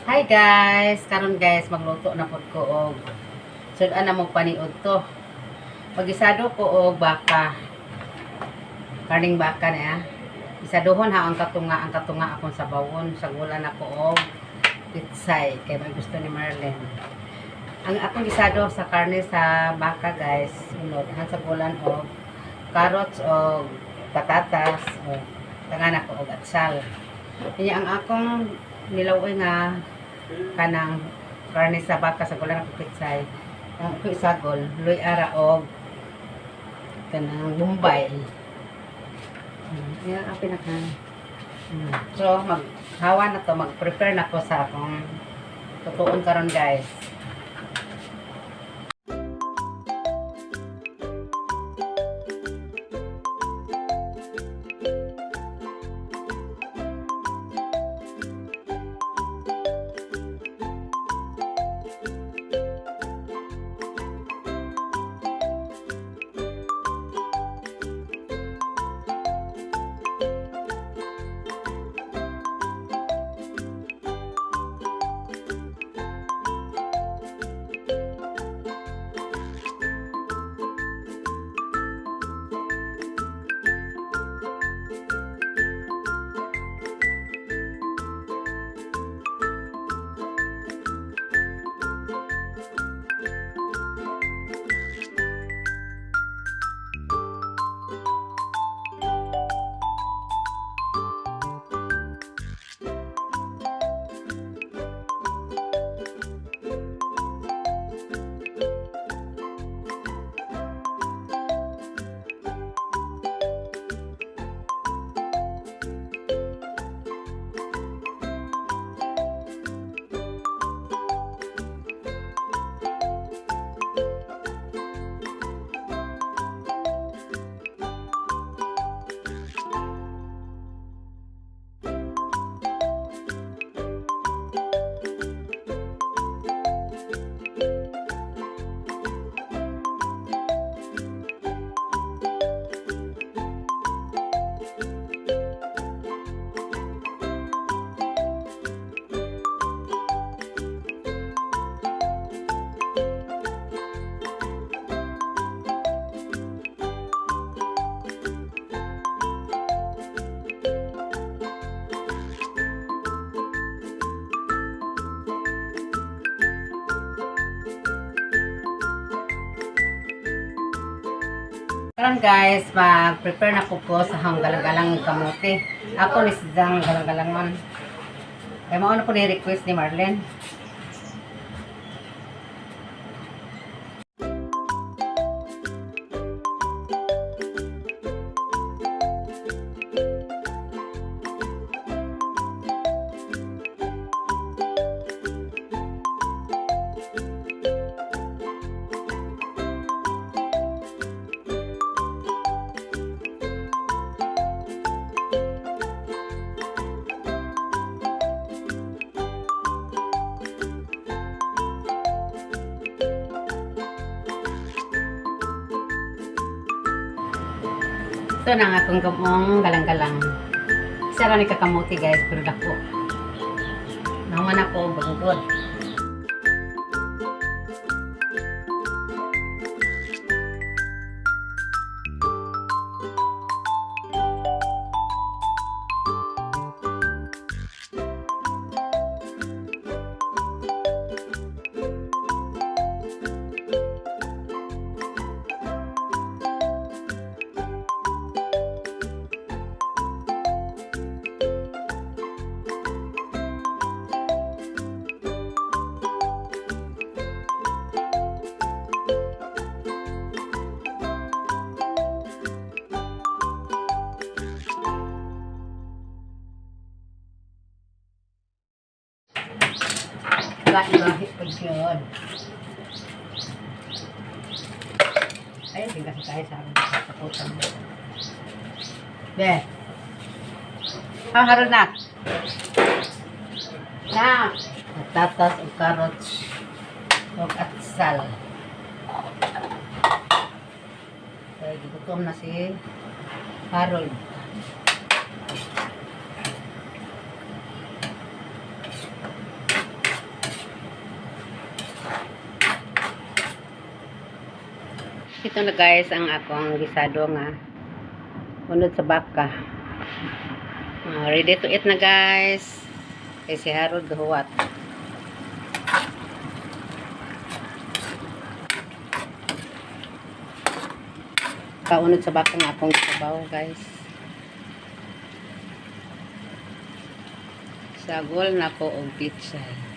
Hi guys, karon guys magluto na pud ko og sud-an na mong paniud to. Magisado ko og baka. Karning baka niya. Isaduhon ha ang katunga akong sabawon, sagulan ako og pitsay kay may gusto ni Marlene. Ang akong gisado sa karne sa baka guys, unod ang sagulan og carrots og patatas o tangan ako og atsal. Kanya ang akong nilaw-oy nga kanang karne sa baka sa gulan ako pitsay. Ang ako isagol, luy ara og kanang Bombay. Yan ang pinaka. So, maghawa na to, mag-prepare na ko sa akong tutuon karon guys. Karon guys, mag-prepare na ko sa hang galang-galang kamote. Ako ni Sizang galang-galangon. Kaya mao na po ni request ni Marlene. Ito na nga akong kamong galang-galang. Isa ra ni kakamuti guys, pero dako. Naman ako, bagugod. Lahi-lahi po yun. Ayun, din kasi tayo sa kaputan. Be. Ah, harold na. Na. Patatas o carrots o atsal. Kaya gigutom na si Harold. Ito na, guys, ang akong gisado nga unod sa baka. Ah, ready to eat na, guys. Kay si Harold gahuwat. Kaunod sa baka nga akong sabaw, guys. Sagol na ko og pichay.